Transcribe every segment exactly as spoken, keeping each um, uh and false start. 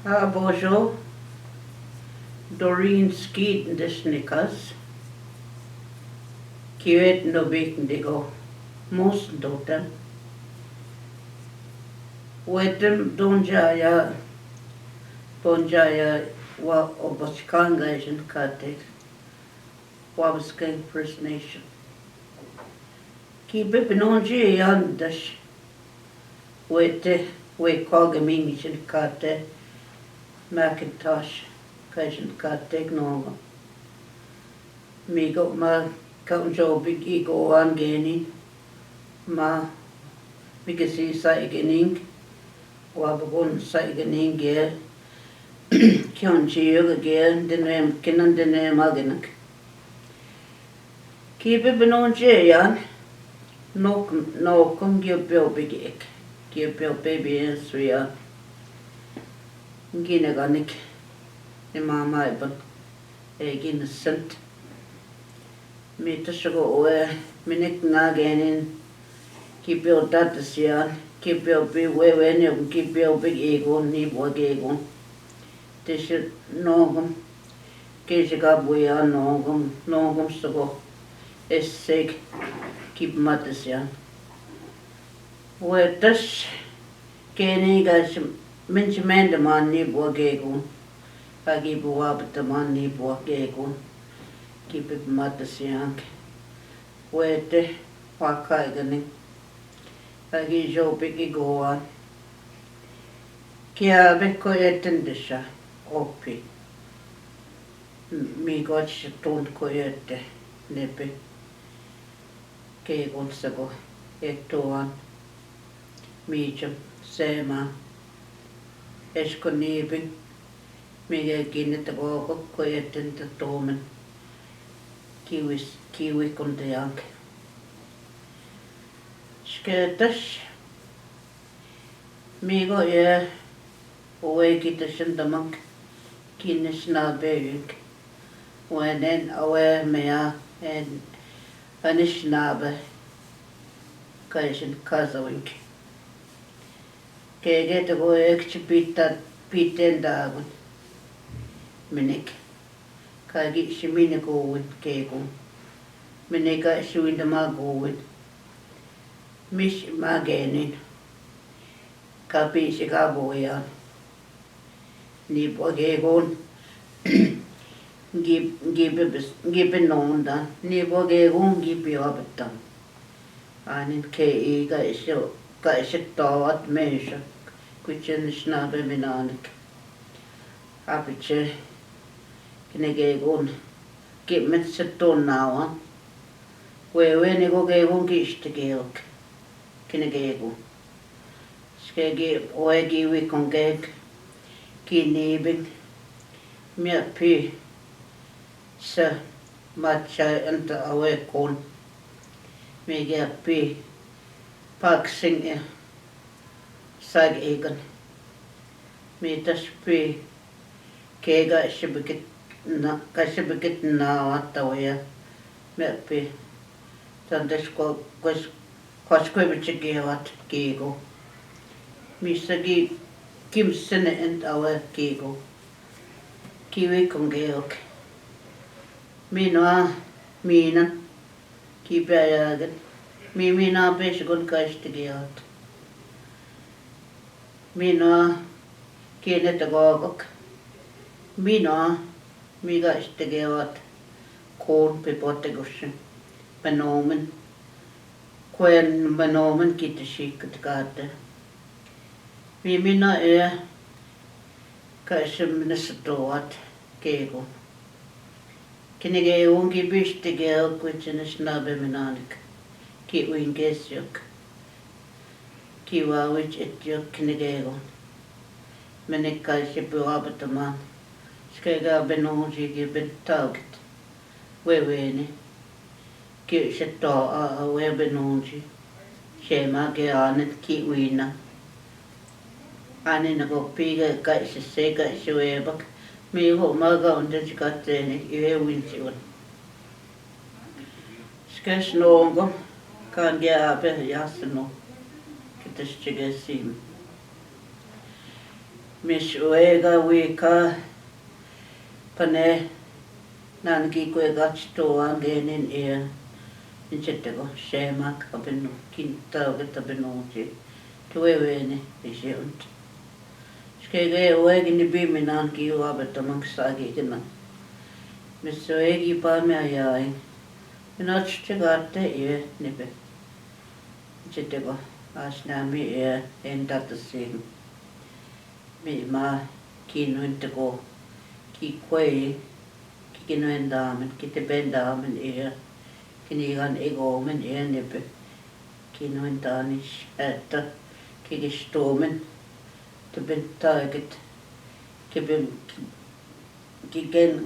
Abožo, Doreen Skeet, Disney Cast, Kiwet no Bik Digo, Mos Dotem, Wetem Donjaya, Donjaya wa Oboskan Gaijin Katek, Wabauskang First Nation. Ki bebinonji yan das. Wete, we koge mimi jin kate, Macintosh, kajin kate gnongo. Mi go ma kaunjo bigi go an geni, ma, mi ke si sa igening, Wa bugun sa igening ge, kion jiyo ge, denem, kinan denem agenak. Ki bebinonji yan, nok, nokom gio bio bigi ek, gio bio bebi en suya. Gine ganik, ni mama iban, e gine sent. Mi tasigo we, mi nek nga genin, ki bio datas yan, ki bio bi wewen, ki bio bi egon, ni bua ge egon. Tasi nongom, ke jiga bua nongom, nongom sogo, esek, ki matas yan. We tas, Keni ga si, min si mende man ni bua gegun. Agi bua bete man ni bua gegun. Ki bib mata siang. Wete, wa kai gani. Agi jo bigi goan. Kia be ko eten desa. Opi. Mi go si tun ko ete. Nepe. Kegon sego, etoan, mijem, sema, esko nibin, mi ge gine te gogo, ko eten te tomen, kiwis, kiwi konteang. Sketas, Mi go ye, owe ki te sendamang, ki nisnabe ying. Owe nen, owe mea, en, anisnabe, ka isen kazawing. Kege te go ek si pita, piten dagun. Minik. Ka gi si mine gowin kegun. Mine ka si winda ma gowin. Mis ma genin. Ka pi si ka boyan. Ni bo gegun. Gi, gi be bis, gi be nonda. Ni bo gegun gi be abetan. Anin ke i ka iso, ka iso tawat mesa. Kuchen snabe minanik. Apiche, kine gegun, ki men seton nawan. Wewe ni go gegun ki istegeok. Kine gegun. Skegi, oegi wi kongek. Kini bing. Mia pi. Se macha enta awe kon. Mege pi. Pak sing e. Sag egan. Mi tas pi. Kega sibikit na, ka sibikit na wata wea. Mia pi. Tandes ko, kos, kos kwe biche gewat kego. Mi sagi kim sene ent awe kego. Kiwi konggeok. Mino, mina. Ki be ayagen. Mi, mina be sigon ka istegeat. Mino, kene te gogok. Mino, mi ka istegeat. Kon pe pote gosin. Benomen. Kwen benomen ki te sikut kate. Mi, mina e. Ka isemene setoat. Kego. Kine gegun ki biste geo kuchen snabe minanik. Ki uinges yok. Ki wawich et yok kine gegun. Mene ka se bu abataman. Skega benonji ki ben tauget. Weweni. Ki se to a, a we benonji. Sema ge anet ki wina. Ani na go piga ka se se ka se webak. Mi go maga unde si ka tene, iwe win si un. Skes nongo, kan ge abe yasno. Ki te si ge sim. Mis uega uika pane nangi kuega čitoan genin ie. Inčetego šema kabeno kinta ge tabeno či tueweni išiunt. Škege uegi ni bimi nangi uabe tamang sagi gena. Mis uegi pa mi ajai. Minač čegate ie nibe. Inčetego asnami ie en data sin. Mi ma kinuen tego ki kuei, ki kinuen damen, ki teben damen ie, ki nigan ego men ie nibe, kinuen danis eta, ki gistomen, teben taget, ki ben, ki, ki gen,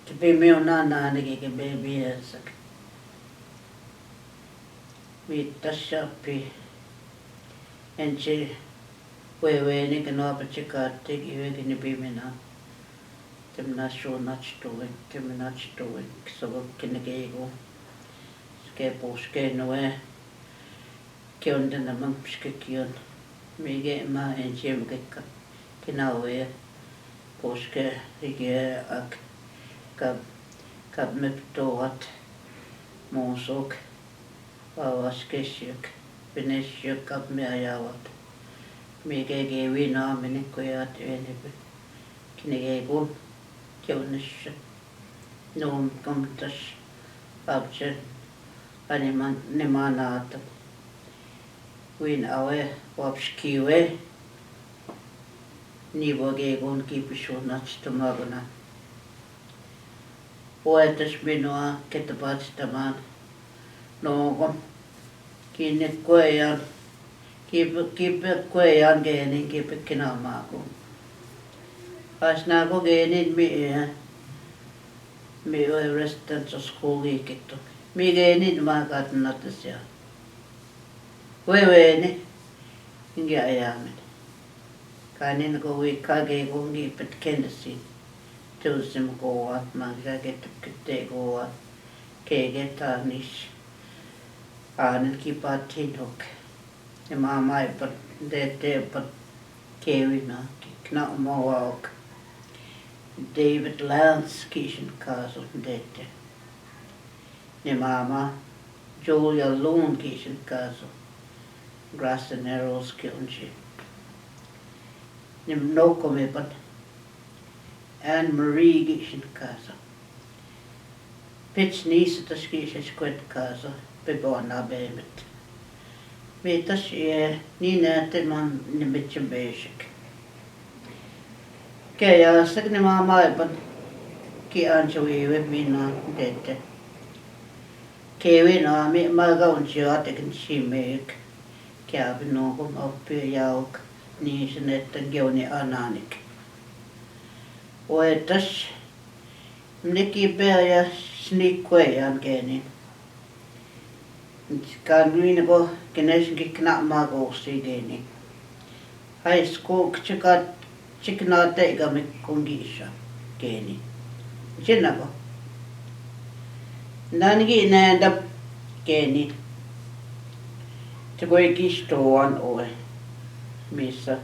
ki ben mi ona nani ki, ki ben bi esak. Mi tasapi. Enči weweni kena pečekate ki wegini bimina. Temna šuna čitowen, temna čitowen, ki sobo kene gego. Ske poške noe. Ki onde na mam peške ki on. Mi ge ma enči mge ka. Kena we. Poške ige ak. Kab, kab me ptoat. Mosok. Vavaške šik, pene šik kab me ajavot. Mi ge ge wina mene kueat ene be. Kine ge gun, ke uneše. Nom komtaš, abče, ani man, ne manata. Win awe, vapškive. Ni bo ge gun ki pišunač tumaguna. Oetaš minoa ke te pač taman. Nogo. Kine kuejan. Ki pe, ki pe kuejan genin, ki pe kina mago. Asnago genin mi, eh, mi, eh, residential school i kito. Mi genin ma gat natasja. Weweni. Inge ajamen. Kanin go wi kage go ngi pet kendesi. Tusim go wan, ma kage tupkete go wan. Kege tanis. Anen ki patin hok. Ema mai pat, dete pat. Kewi na, ki kna mo wa ok. David Lance, ki sin kaso, dete. Ni mama, Julia Loon ki sin kaso, Grass and Arrows ki unji. Ni noko me pan, Anne Marie ki sin kaso. Pits ni se tas ki sin skwet kaso, pe bo na be met. Metas e ni na te man ni metsem besik. Ke ja sek ni mama e pan ki anjo e we mi na dete. Ke we na mi ma ga un jo ate ken si mek. Ke a bi no go ma pe ja ok ni se ne ten ge ni ananik. Oe tas Mne ki be aya snik kue an geni. Ka nui ne go kines ki kna ma go si geni. High school ki chika, chikna te ga me kongi sa geni. Jina go. Nan gi ne da geni. Te go e ki stoan oe. Misa.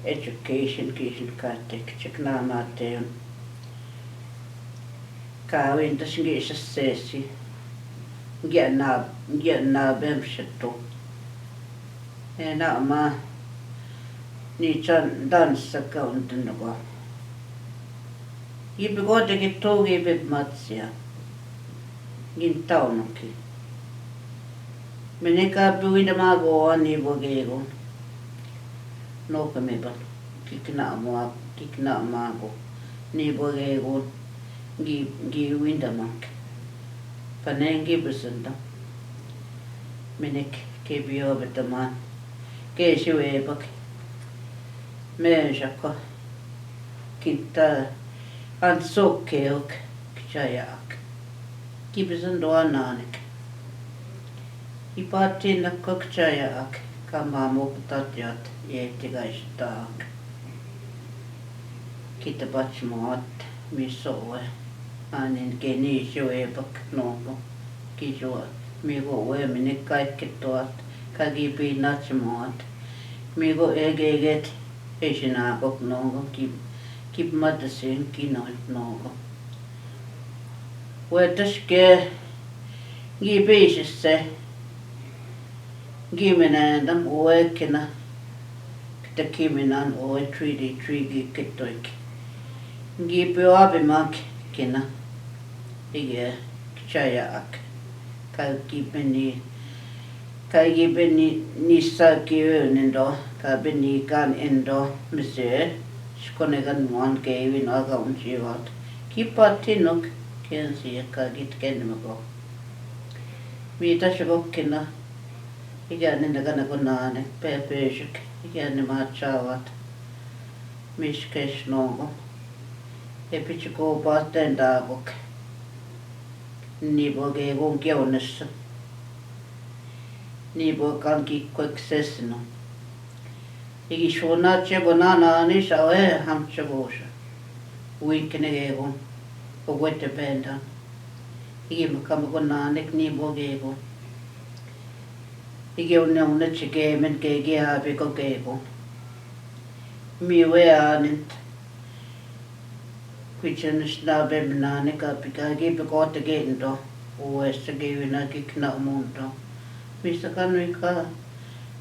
Education ki sin ka te ki chikna ma te. Ka win ta singi sa sesi. Ngia na, ngia na bem seto. E na ma ni chan dan sa ka un ten go. Gi bi go te ki to gi bi matsia. Gin tau no ki. Mene ka bi win da ma go ani bo ge go. No ka me ban. Ki kna ma, ki kna ma go. Ni bo ge go. Gi, gi win da ma ki. Panengi bi sen da. Mene ki, ki bi o bi da ma. Ke si we bak. Me sa ko. Kinta an so ke ok, kčaja ak. Ki bi sen do ananik. I pati na ko kčaja ak, ka mamo ptat jat, je ti ga istak. Ki te pats mot, mi so we. Anin ke ni so we bak no ko. Ki so, mi go we, mi ne ka ke tot, ka gi bi na tsi mot. Mi go e ge get. Eši na kok nogo, ki, ki matasin, ki no nogo. Weteške, gi beše se, gi menen dam oe kena, keta ki menan oe tridi, trigi ketoik. Gi peo abi mak kena, ige, kčaja ak, ka gi beni, ka gi beni, ni sa ki ven endo, ka beni kan endo, mese, škone gan muan ke ven aga un čivat. Ki pati nok, ken si ka git ken meko. Mi ta šego kena, ige ni naga nago nane, pe pešek, ige ni ma čavat. Mi škeš nogo. E pičko paten dagok. Ni bo ge gon ke ones. Ni bo kan ki kwek sesno. Igi šona čebo nana ni sa we ham čebo sa. Win kene ge gon. Ko wete bendan. Igi makam go nanek ni bo ge gon. Igi one one čeke men ke ge abi ko ge gon. Mi we anent. Kvičen šna be mnane ka pika gi be kote ge ndo. Uwe se ge wina gi kna mundo. Mi sa kan wi ka.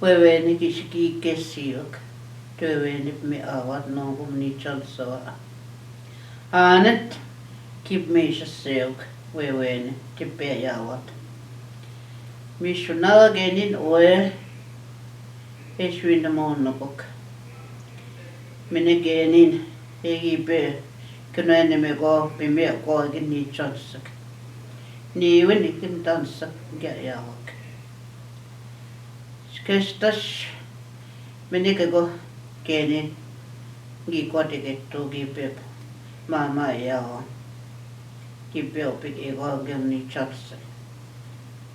Wewe ni ki šiki ke siok. Te wewe ni mi awat no gum ni čan so. Anent. Ki mi sa seok. Wewe ni. Te pe awat. Mi šuna ge nin uwe. Ešwin de mo nokok. Mene ge nin, e gi be, keno ene me go, be me go, gi ni čansak. Ni wen i kin dansak, ge yawak. Škeš taš, mene ge go, ge nin, gi go de ge to, gi be, mama yawa. Gi be o be ge go, gi ni čansak.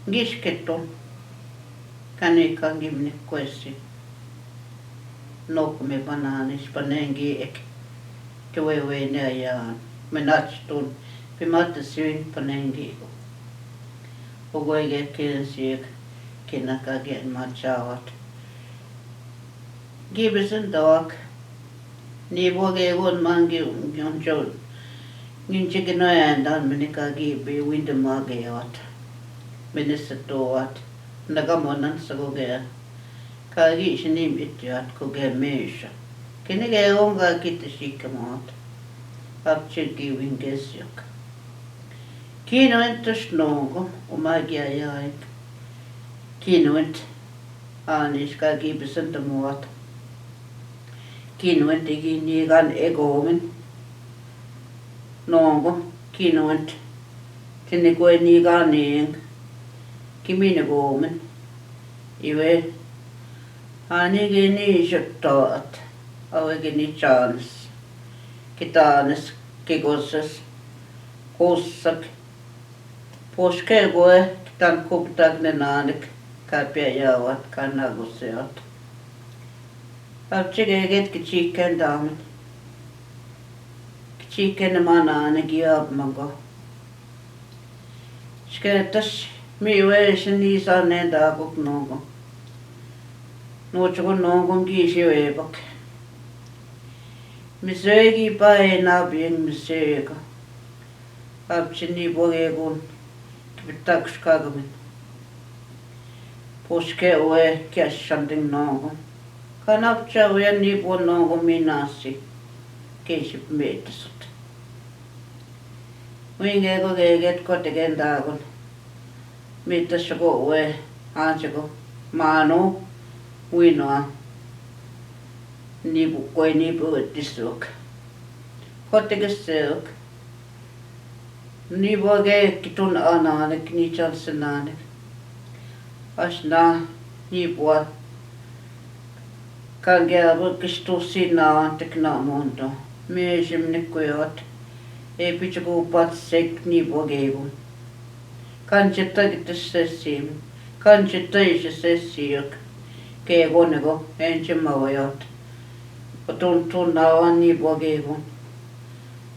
Gi šketo. Kane kan gi mne kwesi. Nok me banane, spanengi ek. Te wewe ne ayan. Me nač tun. Pe mate sin panengi. Ogo ege ken siek. Kena ka ge ma čawat. Gi besen dawak. Ni bo ge gon mangi un jon. Ngin čeke no endan mene ka gi be winde ma ge wat. Mene se to wat. Naga mo nan sa go ge. Ka gi se nim itiat ko ge mesha. Kene ge gon ga kite si ke mot. Ap čeke win ge siok. Kino ent tos nogo, o ma gi ayaik. Kino ent. Anis ka gi besen de mot. Kino ent gi ni gan e gomen. Nogo, kino ent. Tene ko e ni gan eng. Ki mine gomen. Iwe. Ani gi ni šetot. Awe gi ni čanes. Ki tanes, ki goses. Kosak. Poske goe, ki tan kup tak ne nanek, ka pia yawat, ka na goseot. Apče ge get ki čiken damen. Ki čiken ma nanek yab mango. Ške taš mi we se ni sa ne da kuk nogo. No čugo nogo gi se we bak. Mi se gi pa e na bien mi se ga. Apče ni bo ge gon, ki betak škagamen. Poske we ke šanding nogo. Kan apče we ni bo nogo mi nasi. Ke si me te sot. Winge go ge get kote gen dagon. Mi ta šugo we, anče go, mano, wino a. Ni bu kwe, ni bu tisuk. Kote ge suk. Ni bu ge kitun a nanek, ni čan se nanek. Ašna, ni bu a. Kan ge abu kistu si na antek na mondo. Me žim ne kwe ot. E pičugu pat sek ni bu ge bu. Kanče tagi te se sim, kanče tagi se se siok, ke go ne go, enče ma vajot. Otun tun na van ni bo ge go.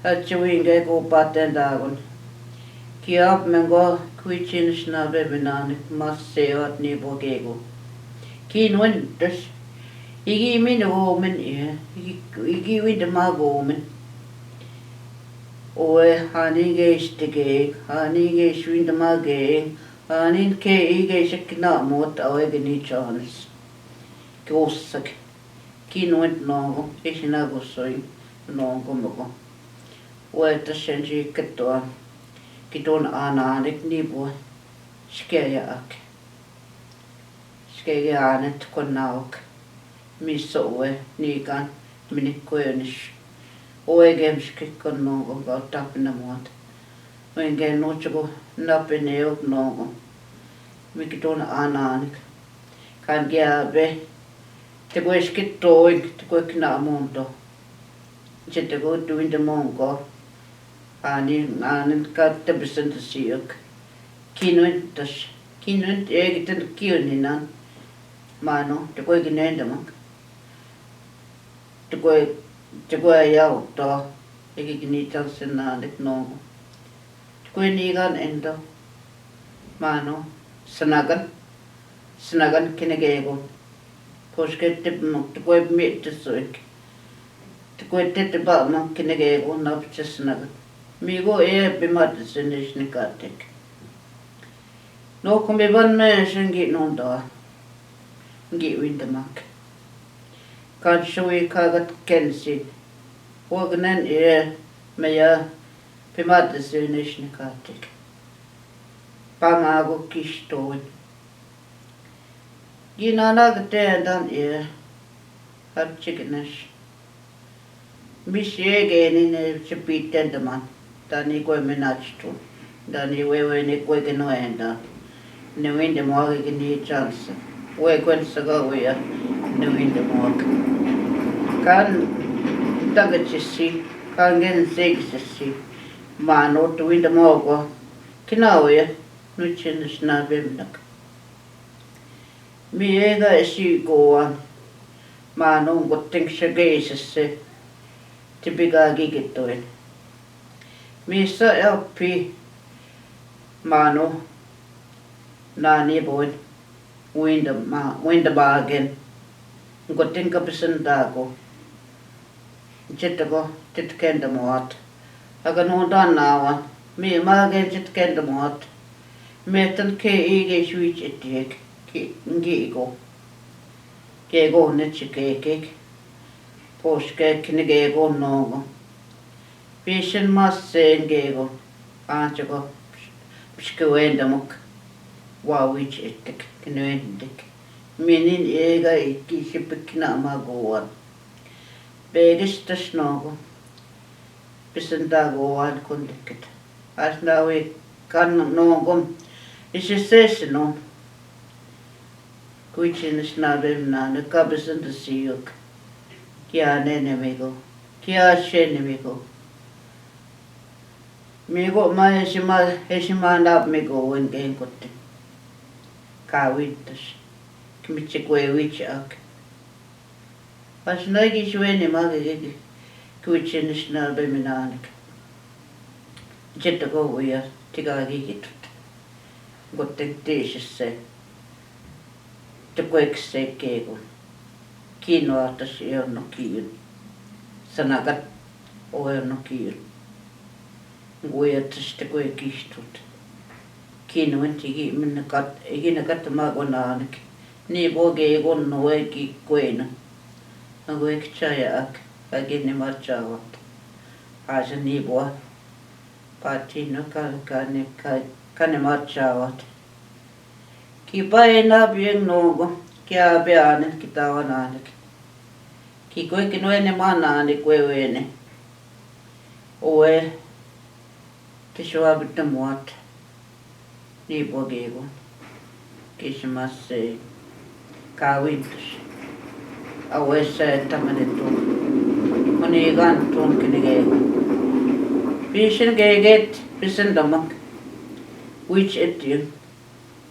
Ače winge go paten dagon. Ki ap men go, kvičin šna be benanik, mas se ot ni bo ge go. Ki nuen tes, Igi min omen e, igi, igi windemag omen. Oe, hani ge stegeg, hani ge swindemag e, hani ke ige sekna mot, oe ge ni chanes. Ke osek, ki nuent nogo, e sina go soi, nogo mogo. Oe, ta sien si ke toa, ki ton ana nek ni bo, ske ya ak. Ske ge anet kon naok. Mi so oe, ni kan, mi ni kuenes. Oe ge mske kon nogo, ga tapina mot. Oe ge no chego, napene ok nogo. Mi ki ton ana nek. Kan ge abe. Te kue ske toik, te kue kna monto. Che te kue tu windemag ko. Ani, ani ka te besen te siok. Ki nuent tas. Ki nuent e ki ten ki uni nan. Mano, te kue ki nuent demag. Te kue, te kue ya oto. E ki ni tan sen na nek nogo. Te kue ni gan endo. Mano, senagan. Senagan kene ge go. Poske te, te kue mi te soik. Te kue te te ba man kene ge go na pche senagan. Mi go e bi ma te senes ni katek. No ko mi ban me sen gi non da. Gi windemag. Kan sui kagat kensi. Wagnen e me ya bi ma te senes ni katek. Pa ma go kistoin. Gi nana ge te dan e. Hab chiknes. Mi si e ge ni ne chipiten deman. Dani kue mi na chitun. Dani we we ni kue ge no en dan. Ni windemag ge ni chans. We kuen saga we ya. Ni windemag. Kan ta ge chisi. Kan gen se ge chisi. Mano tu windemag ko. Kina we ya. Nu chines na bemnak. Mi e ga esi goan. Mano ngo teng sege sese. Tibi ga gi getoen. Mi sa e pi. Mano. Nani boen. Windema, windemagen. Ngo teng ka pesen dago. Jetego, tet kende mot. Aga no dan nawan. Mi magen tet kende mot. Metan ke ige switch etek. Ki, ngi go. Ke go ne chike ke. Poske kine ke go nogo. Pisen mas sen ke go. Anchego. Pske wendemok. Wa witch etek. Kine wendek. Minin ega iki sipik na ma gowan. Begis tas nogo. Pisen dagowan kondeket. As na we kan nogo. Isi sesi no. Kuichin is na bem na ne ka pisen da siyuk. Kia ne ne migo. Kia she ne migo. Migo ma esi ma, esi ma nap migo wen gen kotte. Ka wintas. Kimichi kwe wichi ak. As na gi shwe ne ma ge ge ge. Kuichin is na bem na ne. Jete go uya, tiga gi gi tut. Gotten te sese. Te kwe kse ke go. Kino atas e ono kiun. Sanagat o e ono kiun. Ngui atas te kwe kistut. Kino en tigi min nakat, egi nakat ma go nanik. Ni bo ge go no e ki kwe na. Ngui ki chaya ak, agi ni ma chawat. Aja ni bo. Pati no ka, ka ni, ka, ka ni ma chawat. Ki ba e na bieng nogo, ki a be anen ki tawan anek. Ki kwe ki no ene ma na ane kwe wene. Owe, ki shwa bita mwat. Ni bo ge go. Ki shima se. Ka wintus. Awe se tamane tun. Kuni gan tun kini ge go. Pishin ge get, pishin damak. Witch et yun.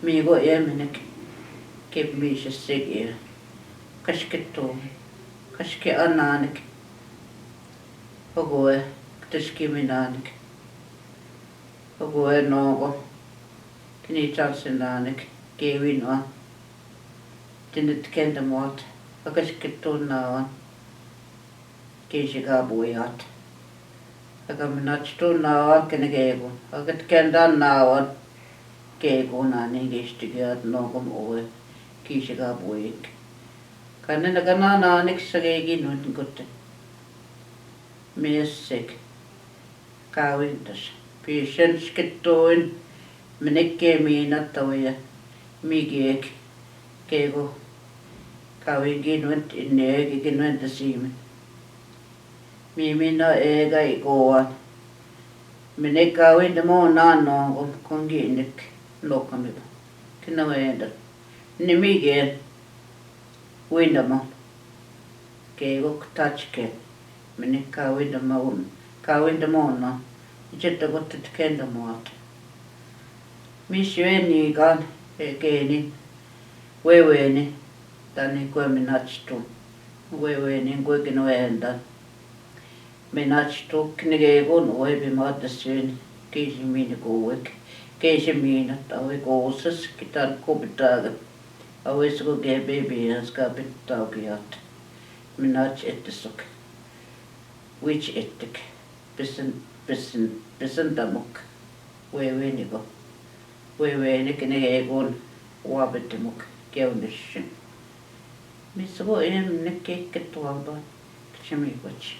Mi go e menek. Kep mi se seg e. Kashke to. Kashke ananek. Ogoe. Ktashke mi nanek. Ogoe nogo. Kini chanse nanek. Ke win wa. Tindi tkende mot. Aga šketo nawan, kis ika bojat. Aga minatsto nawan kene kegon. Aga tken dan nawan kegon ani kis tikiat nokom oe, kis ika bojik. Kanen aga nanan ik sake kin un kote. Mesek. Kawintas. Pisen šketoin, menek ke minat tawe, mi kek, kego. Kawin kin un inne, ke kin un tasimen. Mi mina ega ikoan. Menek kawin tamo nan nokom, kon kinek, nokom iba. Kina wenda. Ni mi ken. Windama. Kego ktačke. Menek kawin tamo, kawin tamo na. Ije tago tetken tamo at. Mi sweni kan, e keni. Wewene. Tani kue minatsto. Wewene kue kino wenda. Minatsto kene kegon, oe bi mata sweni. Kisi mini kowek. Kisi minat awe kosas kitan kopitaga. Awe soko ke bebi aska pitau kiat. Minatš ettesok. Wits ettek. Pisen, pisen, pisen tamok. Wewene ko. Wewene kene kegon. Wabetemok. Keunesin. Mi soko em ne keke tuamba. Kitsemi koč.